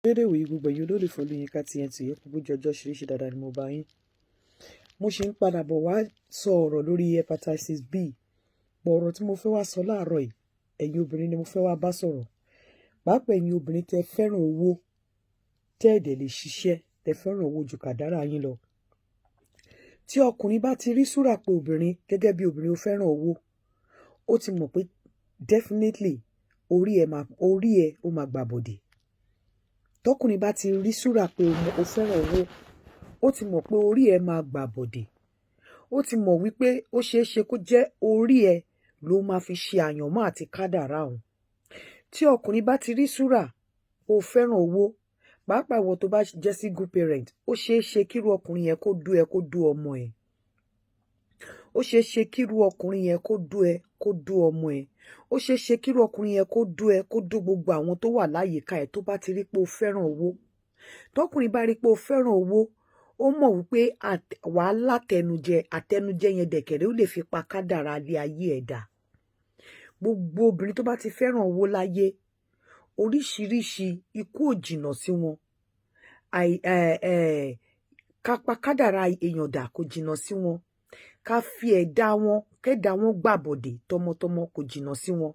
Dédé ìwòyí, gbogbo ẹ̀yin olólùfẹ́ Olóyinka TNT, ẹ kú bójú ọjọ́ ṣeréṣe. Dáadáa ni mo bá yín. Mo ṣe ń padà bọ̀ wá sọ ọ̀rọ̀ lórí hepatitis B. Pọ̀ ọ̀rọ̀ tí mo fẹ́ wá sọ láàárọ̀ yìí, ẹ̀yin obìnrin ni mo fẹ́ wá bá sọ̀rọ̀, pàápàá ẹ̀yin obìnrin tẹ́ fẹ́ràn owó, tẹ́ ẹ̀dẹ̀ lè ṣiṣẹ́, tẹ́ fẹ́ràn owó ju kàdárà yín lọ. Tí ọkùnrin bá ti rí súrà pé obìnrin, gẹ́gẹ́ bí obìnrin, ó fẹ́ràn owó, ó ti mọ̀ pé definitely orí ẹ̀ máa, orí ẹ̀ ó máa gbàbọ̀dè. Tọkùnrin bá ti rí súrà pé o fẹ́ràn owó, ó ti mọ̀ pé orí ẹ̀ máa gbàbọ̀dè. Ó ti mọ̀ wípé ó ṣeé ṣe kó jẹ́ orí ẹ̀ ló máa fi ṣe àyànmọ́ àti kádàrá òun. Tí ọkùnrin bá ti rí súrà o fẹ́ràn owó, pàápàá ìwọ tó bá jẹ́ single parent, ó ṣeé ṣe kírú ọkùnrin yẹn kó dú ẹ, kó dú ọmọ ẹ. Ó ṣeé ṣe kírú ọkùnrin yẹn kó dú ẹ, kó dú ọmọ ẹ. Ó ṣeé ṣe kírú ọkùnrin yẹn kó dú ẹ, kó dú gbogbo àwọn tó wà láyìíká ẹ, tó bá ti rí pé o fẹ́ràn owó. Tọkùnrin bá rí pé o fẹ́ràn owó, ó mọ̀ wípé wàá látẹnujẹ. Àtẹnujẹ yẹn dẹ̀kẹ̀rẹ́, ó lè fi pa kádàrá ilé ayé ẹ̀ dà. Gbogbo obìnrin tó bá ti fẹ́ràn owó láyé, oríṣiríṣi ikú ò jìnnà sí wọn, kápá kádàrá èèyàn dà kò jìnnà sí wọn, ká fi ẹ̀dá wọn, kẹ́dà wọn gbàbọ̀dè tọmọtọmọ kò jìnnà sí wọn.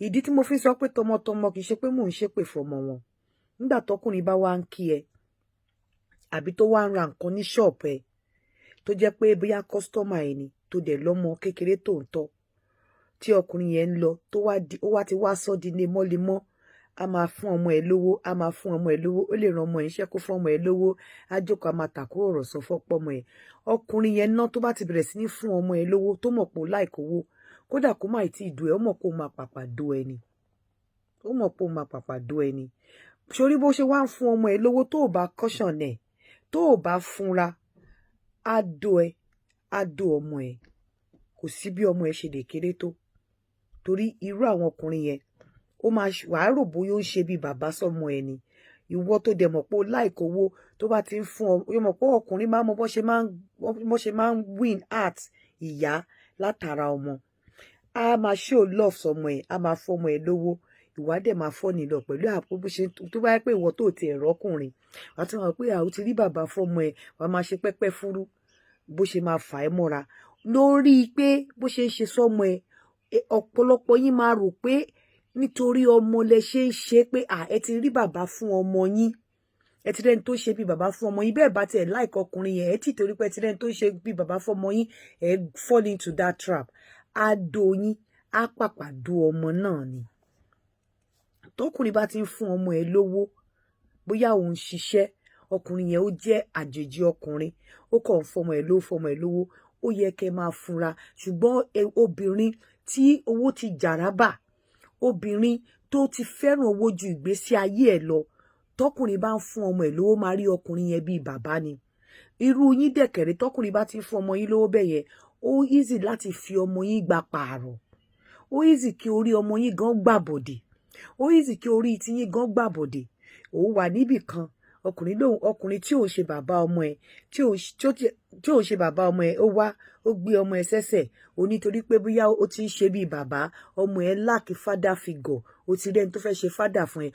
Ìdí tí mo fi sọ pé tọmọtọmọ, kì í ṣe pé mò ń ṣépè fọmọ wọn. Nígbà tọkùnrin bá wá ń kí ẹ, àbí tó wá ń ra nǹkan ní ṣọ́ọ̀bù ẹ, tó jẹ́ pé bóyá customer ẹ ni, tó dẹ̀ lọ́mọ kékeré tó ń tọ́, tí ọkùnrin yẹn ń lọ, tó wá di, ó wá ti wá sọ di lemọ́lemọ́, a máa fún ọmọ ẹ lówó, a máa fún ọmọ ẹ lówó, ó lè ran ọmọ ẹ iṣẹ́, kó fún ọmọ ẹ lówó, á jókòó, a máa tàkúrọ̀rọ̀ sọ fọ́pọ́ ọmọ ẹ. Ọkùnrin yẹn ná, tó bá ti bẹ̀rẹ̀ sí ní fún ọmọ ẹ lówó, tó mọ̀ pé ó like owó, kódà kó má tí ì du ẹ, ó mọ̀ pé ó máa pàpà do ẹ ni. Ó mọ̀ pé ó máa pàpà do ẹ ni. Sórí bó ṣe wá ń fún ọmọ ẹ lówó, tó o bá caution ẹ, tó o bá fúnra, á dó ẹ, á dó ọmọ ẹ. Kò sí bí ọmọ ẹ ṣe lè kéré tó, torí irú àwọn ọkùnrin yẹn, ó máa wàá rò bóyá ó ń ṣe bí bàbá sọmọ ẹ ni. Ìwọ tó dẹ̀ mọ̀ pé ó like owó, tó bá ti ń fún ọ, yóò mọ̀ pé ọkùnrin máa ń mọ bó ṣe máa ń win heart ìyá látara ọmọ. A máa show love sọmọ ẹ, a máa fọmọ ẹ lówó, ìwà dẹ̀ máa fọ́ nílọ pẹ̀lú àpò bó ṣe. Tó bá yẹ pé ìwọ tó ti ẹ̀rọ ọkùnrin, wàá tún mọ̀ pé àwọn ti rí bàbá fọmọ ẹ, wàá máa ṣe pẹ́pẹ́ fúrú. Bó ṣe máa fà ẹ́ mọ́ra lórí pé bó ṣe ń ṣe sọmọ ẹ, ọ̀pọ̀lọpọ̀ yín máa rò pé nítorí ọmọ lẹ ṣe ń ṣe, pé à ẹ ti rí bàbá fún ọmọ yín, ẹ ti rẹ́ni tó ṣe bí bàbá fún ọmọ yín. Bẹ́ẹ̀ bá tiẹ̀ like ọkùnrin yẹn, ẹ ti torí pé ẹ ti rẹ́ni tó ṣe bí bàbá fún ọmọ yín, ẹ fall into that trap. Á do yín, á pàpà do ọmọ náà ni. Tọkùnrin bá ti ń fún ọmọ ẹ lówó, bóyá òun ṣiṣẹ́, ọkùnrin yẹn, ó jẹ́ àjèjì ọkùnrin, ó kàn ń fọmọ ẹ lówó, fọmọ ẹ lówó, ó yẹ kẹ́ máa fúnra. Ṣùgbọ́n obìnrin tí owó ti jàrábà, obìnrin tó ti fẹ́ràn owó ju ìgbésí ayé ẹ̀ lọ, tọkùnrin bá ń fún ọmọ ẹ̀ lówó, máa rí ọkùnrin yẹn bíi bàbá ni. Irú yín dẹ̀kẹ̀rẹ̀, tọkùnrin bá ti ń fún ọmọ yín lówó bẹ́ẹ̀ yẹn, ó easy láti fi ọmọ yín gba pààrọ̀. Ó easy kí orí ọmọ yín gan gbàbọ̀dè. Ó easy kí orí tiyín gan gbàbọ̀dè. Òun wà níbì kan, ọkùnrin lóhun, ọkùnrin tí òun ṣe bàbá ọmọ ẹ, tí òun ṣe bàbá ọmọ ẹ, ó wá, ó gbé ọmọ ẹ sẹ́sẹ̀ ó, nítorí pé bóyá ó ti ń ṣe bíi bàbá ọmọ ẹ, lack father figure, ó ti rẹ́ni tó fẹ́ ṣe father fún ẹ.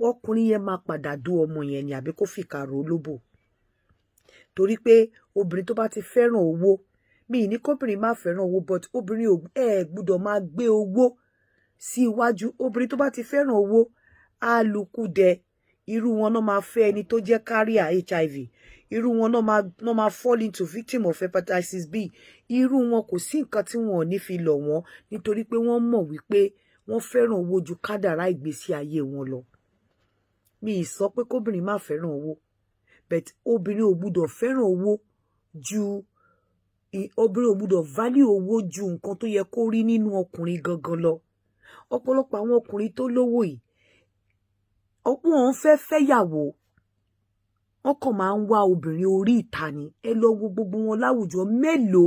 Ọkùnrin yẹn máa padà dó ọmọ yẹn ni, àbí kó fìkà rò lóbò. Torí pé obìnrin tó bá ti fẹ́ràn owó, mi ní kóbìnrin má fẹ́ràn owó, but obìnrin ẹ gbúdọ̀ máa gbé owó sí iwájú. Obìnrin tó bá ti fẹ́ràn owó, á lukú dẹ. Irú wọn náà máa fẹ́ ẹni tó jẹ́ carrier HIV. Irú wọn náà máa fall into victim of hepatitis B. Irú wọn, kò sí nǹkan tí wọn ò ní fi lọ̀ wọ́n, nítorí pé wọ́n mọ̀ wípé wọ́n fẹ́ràn owó ju kádàrá ìgbésí ayé wọn lọ. Mi ì sọ pé kóbìnrin má fẹ́ràn owó, but obìnrin ò gbúdọ̀ fẹ́ràn owó ju, obìnrin ò gbúdọ̀ value owó ju nǹkan tó yẹ kó rí nínú ọkùnrin gangan lọ. Ọ̀pọ̀lọpọ̀ àwọn ọkùnrin tó lówó yìí, wọn ò fẹ́ fẹ́yàwó, wọ́n kàn máa ń wá obìnrin orí ìta ni. Ẹ lọ wo gbogbo wọn láwùjọ. Mélòó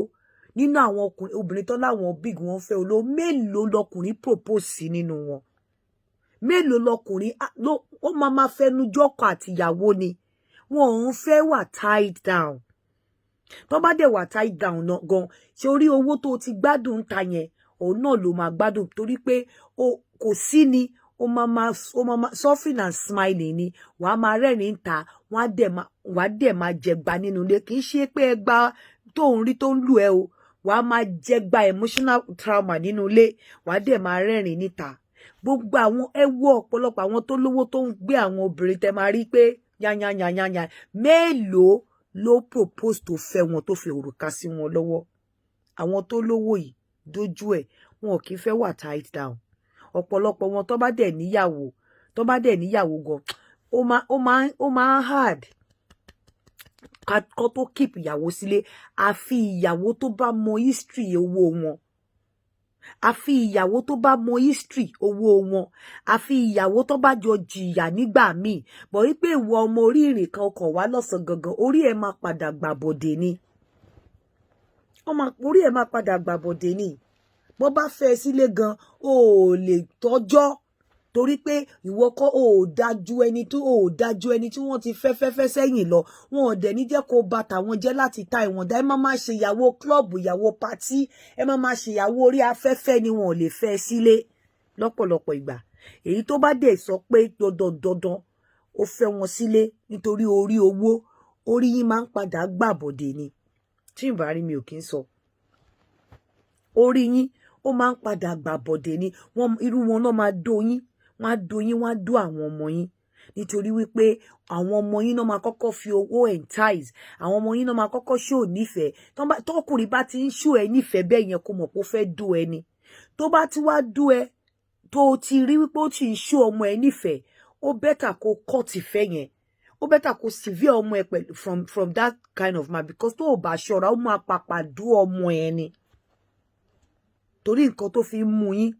nínú àwọn ọkùnrin, obìnrin tó láwọn big, wọn fẹ́ olówó, mélòó lọkùnrin propose sí nínú wọn? Mélòó lọkùnrin ó máa fẹnu jọkọ àtìyàwó ni? Wọn ò ń fẹ́ wà tied down. Tó bá dẹ̀ wà tied down gan, ṣe orí owó tó ti gbádùn ta yẹn, òun náà ló máa gbádùn, torí pé kò sí ni. Ó máa suffering and smiling ni. Wàá máa rẹ́rìn-ín ta, wàá dẹ̀ máa jẹgba nínú ilé. Kì í ṣe pé ẹgba tó ń rí tó ń lù ẹ́ o. Wàá máa jẹgba emotional trauma nínú ilé, wàá dẹ̀ máa rẹ́rìn níta. Gbogbo àwọn, ẹ wo ọ̀pọ̀lọpọ̀ àwọn tó lówó tó ń gbé àwọn obìnrin, tẹ máa rí pé yányányányányá, mélòó ló propose tó fẹ́ wọn, tó fi òrùka sí wọn lọ́wọ́? Àwọn tó lówó yìí dójú ẹ̀, wọn ò kì í fẹ́ wà tied down. Ọ̀pọ̀lọpọ̀ wọn, tó bá dẹ̀ níyàwó gan, ó máa hard kó tó keep ìyàwó sílé, àfi ìyàwó tó bá mọ history owó wọn, àfi ìyàwó tó bá mọ history owó wọn, àfi ìyàwó tó bá jọ jìyà nígbà míì bọ̀ wípé ìwọ ọmọ orí ìrìn kan ọkọ̀ wá lọ́sàn gangan, orí ẹ̀ máa padà gbàbọ̀dè ni. Orí ẹ̀ máa padà gbàbọ̀dè ni. Bó bá fẹ́ sílé gan, o ò lè tọ́jọ́, torí pé ìwọ kọ́, o ò dájú ẹni tó o ò dájú ẹni tí wọ́n ti fẹ́ fẹ́ fẹ́ sẹ́yìn lọ. Wọn ò dẹ̀ ní jẹ́ kó ba tàwọn jẹ́ láti ta ìwọ̀n dá. Ẹ má má ṣe ìyàwó club, ìyàwó party, ẹ má má ṣe ìyàwó orí afẹ́fẹ́ ni. Wọn ò lè fẹ́ sílé lọ́pọ̀lọpọ̀ ìgbà. Èyí tó bá dẹ̀ sọ pé dandan dandan ó fẹ́ wọn sílé nítorí orí owó, orí yín máa ń padà gbàbọ̀dè ni. Tí ìbá rí mi ò kí ń sọ, orí yín ó máa ń padà gbàbọ̀dè ni. Wọ́n irú wọn náà máa dó yín, wọ́n á dó yín, wọ́n á dó àwọn ọmọ yín, nítorí wípé àwọn ọmọ yín náà máa kọ́kọ́ fi owó entice. Àwọn ọmọ yín náà máa kọ́kọ́ show nífẹ̀ẹ́. Tọkùnrin bá ti ń show ẹ nífẹ̀ẹ́ bẹ́ẹ̀ yẹn, kó mọ̀ pé ó fẹ́ dó ẹ ni. Tó bá ti wá dó ẹ, tó ti rí wípé ó ti ń show ọmọ ẹ nífẹ̀ẹ́, ó better kó cut ìfẹ́ yẹn, ó better kó sever ọmọ ẹ pẹ̀lú from that kind of man, because tó o bá ṣọ́ra, ó máa pàpà dó ọmọ ẹ ni, torí nǹkan tó fi ń mú yín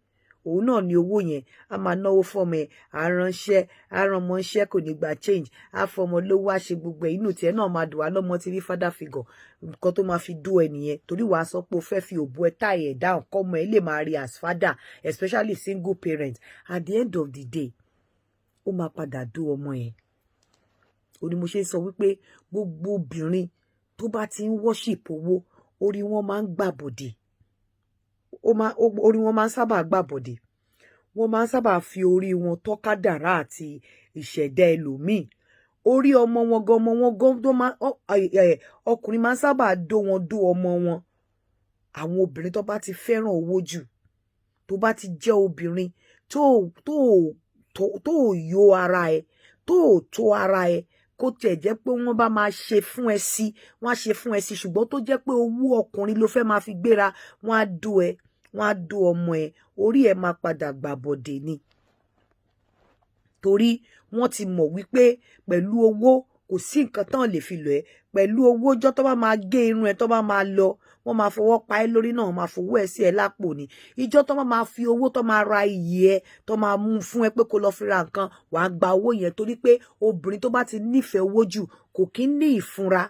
òun náà ni owó yẹn. A máa náwó fọmọ ẹ, à ránṣẹ́, à rán ọmọ iṣẹ́, kò ní gba change, á fọmọ lówó, á ṣe gbogbo ẹ, inú tiẹ̀ náà máa dùn wá lọ́mọ tí rí father figure. Nǹkan tó máa fi dó ẹ nìyẹn, torí wàá sọ pé o fẹ́ fi òbú ẹ tie ẹ̀ down, kọ́mọ ẹ lè máa rí as father, especially single parent. At the end of the day, ó máa padà dó ọmọ yẹn. Ó ní mo ṣe sọ wípé gbogbo obìnrin tó bá ti ń worship owó, orí wọn máa ń gbàbọ̀dè, orí wọn máa ń sábà gbàbọ̀dè. Wọ́n máa ń sábà fi orí wọn tọ́ kádàrá àti ìṣẹ̀dá ẹlòmíì. Orí ọmọ wọn gan, ọmọ wọn gan tó máa, ọkùnrin máa ń sábà dó wọn, dó ọmọ wọn. Àwọn obìnrin tó bá ti fẹ́ràn owó jù, tó bá ti jẹ́ obìnrin tó yó ara ẹ, tó tó ara ẹ, kó tiẹ̀ jẹ́ pé wọ́n bá máa ṣe fún ẹ sí, wọ́n á ṣe fún ẹ sí, ṣùgbọ́n tó jẹ́ pé owó ọkùnrin ló fẹ́ máa fi gbéra, wọ́n á dó ẹ, wọ́n á dó ọmọ ẹ, orí ẹ máa padà gbàbọ̀dè ni, torí wọ́n ti mọ̀ wípé pẹ̀lú owó, kò sí nǹkan tán lè fi lọ ẹ́ pẹ̀lú owó. Ọjọ́ tó bá máa gé irun ẹ, tó bá máa lọ, wọ́n máa fọwọ́ pa ẹ́ lórí náà, máa fowó ẹ sí ẹ lápò ni. Ìjọ́ tó máa fi owó tó máa ra iyì ẹ, tó máa mú fún ẹ pé kó lọ fi ra nǹkan, wàá gba owó yẹn, torí pé obìnrin tó bá ti nífẹ̀ẹ́ owó jù kò kí ń ní ìfúnra.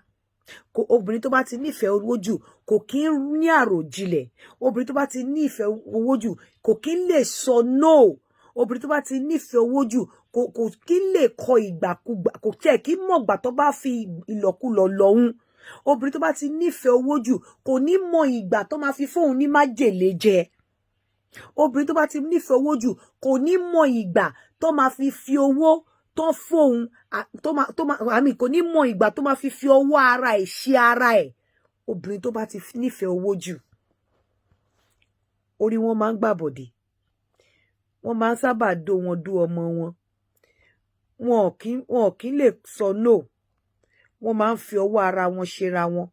Obìnrin tó bá ti nífẹ̀ẹ́ owó jù kò kí ń ní àròjinlẹ̀. Obìnrin tó bá ti nífẹ̀ẹ́ owó jù kò kí ń lè sọ no. Obìnrin tó bá ti nífẹ̀ẹ́ owó jù kò kí ń lè kọ ìgbàkúgbà, kò tiẹ̀ kí mọ̀gbà tó bá fi ìlọ̀kulọ̀ lọ́hún. Obìnrin tó bá ti nífẹ̀ẹ́ owó jù kò ní mọ ìgbà tó máa fi fóun ní májèlé jẹ. Obìnrin tó bá ti nífẹ̀ẹ́ owó jù kò ní mọ ìgbà tó máa fi owó tó fóun tó máa àmì, kò ní mọ ìgbà tó máa fi ọwọ́ ara ẹ̀ ṣe ara ẹ̀. Obìnrin tó bá ti nífẹ̀ẹ́ owó jù, orí wọn máa ń gbàbọ̀dè. Wọ́n máa ń sábà dó wọn, dó ọmọ wọn. Wọn ò kí lè sọ no. Wọ́n máa ń fi ọwọ́ ara wọn ṣera wọn.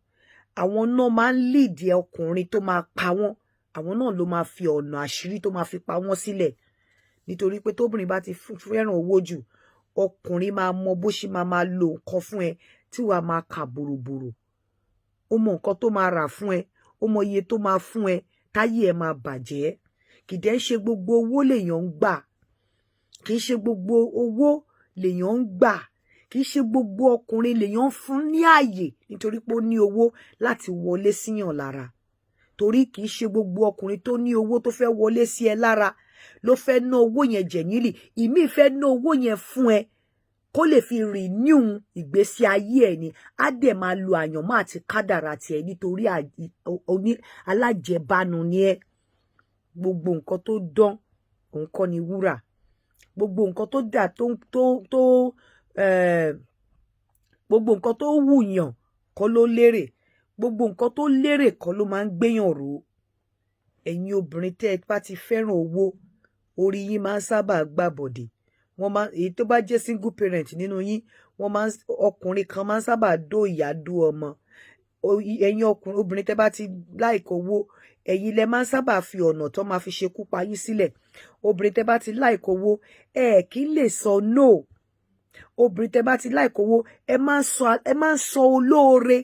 Àwọn náà máa ń lead ọkùnrin tó máa pa wọ́n. Àwọn náà ló máa fi ọ̀nà àṣírí tó máa fi pa wọ́n sílẹ̀, nítorí pé tóbìnrin bá ti fẹ́ràn owó jù, ọkùnrin máa mọ bó ṣe máa máa lo nǹkan fún ẹ tí wàá máa kà bòròbòrò. Ó mọ nǹkan tó máa rà fún ẹ, ó mọ iye tó máa fún ẹ, táyé ẹ máa bàjẹ́. Kì í dẹ́ ṣe gbogbo owó lèèyàn ń gbà, kì í ṣe gbogbo owó lèèyàn ń gbà, kì í ṣe gbogbo ọkùnrin lèèyàn ń fún ní ààyè nítorí pé ó ní owó láti wọlé síyàn lára, torí kì í ṣe gbogbo ọkùnrin tó ní owó tó fẹ́ wọlé sí ẹ lára ló fẹ́ ná owó yẹn jẹ̀nílì. Ìmíì fẹ́ ná owó yẹn fún ẹ kó lè fi renew ìgbésí ayé ẹ ni. Á dẹ̀ máa lo àyànmọ́ àti kádàrà tiẹ̀, nítorí alájẹbánu ni ẹ. Gbogbo nǹkan tó dán òun kọ́ ni wúrà. Gbogbo nǹkan tó dà tó gbogbo nǹkan tó wùyàn kọ́ ló lérè, gbogbo nǹkan tó lérè kọ́ ló máa ń gbéyàn ró. Ẹ̀yin obìnrin tẹ́ ẹ bá ti fẹ́ràn owó, orí yín máa ń sábà gbàbọ̀dè. Wọ́n máa, èyí tó bá jẹ́ single parent nínú yín, wọ́n máa, ọkùnrin kan máa ń sábà dó ìyá, dó ọmọ. Ẹ̀yin ọkùnrin, obìnrin tẹ́ bá ti like owó, ẹ̀yin lẹ máa ń sábà fi ọ̀nà tó máa fi ṣekú pa yín sílẹ̀. Obìnrin tẹ́ bá ti like owó, ẹ kì í lè sọ no. Obìnrin tẹ́ bá ti like owó, ẹ máa ń sọ olóore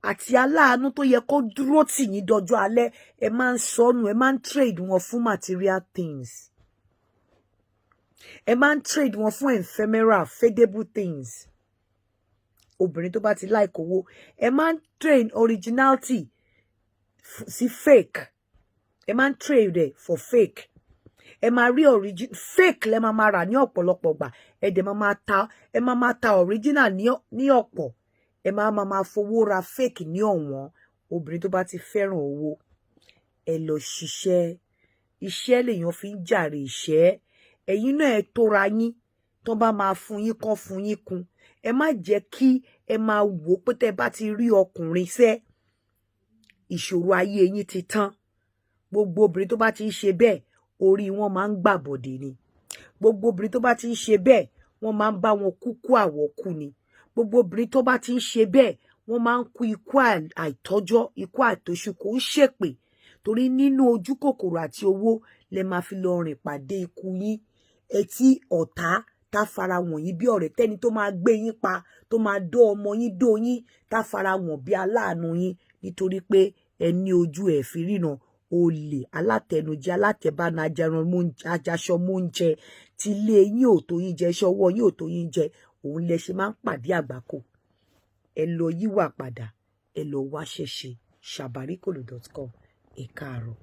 àti aláàánú tó yẹ kó dúró tì yín dọjọ́ alẹ́, ẹ máa ń sọnù. Ẹ máa ń trade wọn fún material things, ẹ máa ń trade wọn fún ephemeral, fadeable things. Obìnrin tó bá ti like owó, ẹ máa ń trade originality sí fake, ẹ máa ń trade ẹ for fake. Ẹ máa rí origin, fake lẹ máa máa rà ní ọ̀pọ̀lọpọ̀ gbà. Ẹ dẹ̀ máa máa ta, ẹ máa máa ta original ní ọ̀pọ̀, ẹ máa máa máa fowó ra fake ní ọ̀wọ́n. Obìnrin tó bá ti fẹ́ràn owó, ẹ lọ ṣiṣẹ́. Iṣẹ́ lèèyàn fi ń jàre ìṣẹ́. Ẹ̀yin náà, ẹ tóra yín. Tó bá máa fún yín kán, fún yín kún. Ẹ má jẹ́ kí ẹ máa wò ó pé tẹ́ bá ti rí ọkùnrin sẹ́, ìṣòro ayé yín ti tán. Gbogbo obìnrin tó bá ti ń ṣe bẹ́ẹ̀, orí wọn máa ń gbàbọ̀dè ni. Gbogbo obìnrin tó bá ti ń ṣe bẹ́ẹ̀, wọ́n máa ń bá wọn kúkú àwọ̀kú ni. Gbogbo obìnrin tó bá ti ń ṣe bẹ́ẹ̀, wọ́n máa ń kú ikú àìtọ́jọ́, ikú àìtóṣù. Kò ń ṣèpè, torí nínú ojú kòkòrò àti owó lẹ máa fi lọ rìn pàdé ikú yín. Etí ọ̀tá tá fara wọ̀n yín bí ọ̀rẹ́, tẹ́ni tó máa gbé yín pa, tó máa dó ọmọ yín, dó yín, tá fara wọ̀n bí aláàánú yín, nítorí pé ẹ ní ojú ẹ̀ fi ríran. Olè alátẹnujẹ, alátẹbánu, ajaṣọ mọ́únjẹ tí ilé yín ò tó yín jẹ, iṣẹ́ ọwọ́ yín ò tó yín jẹ, òun lẹ ṣe máa ń pàdé àgbákò. Ẹ lọ yíwà padà, ẹ lọ wáṣẹ́ ṣe. Sabarikolo.com. Ẹ káàárọ̀.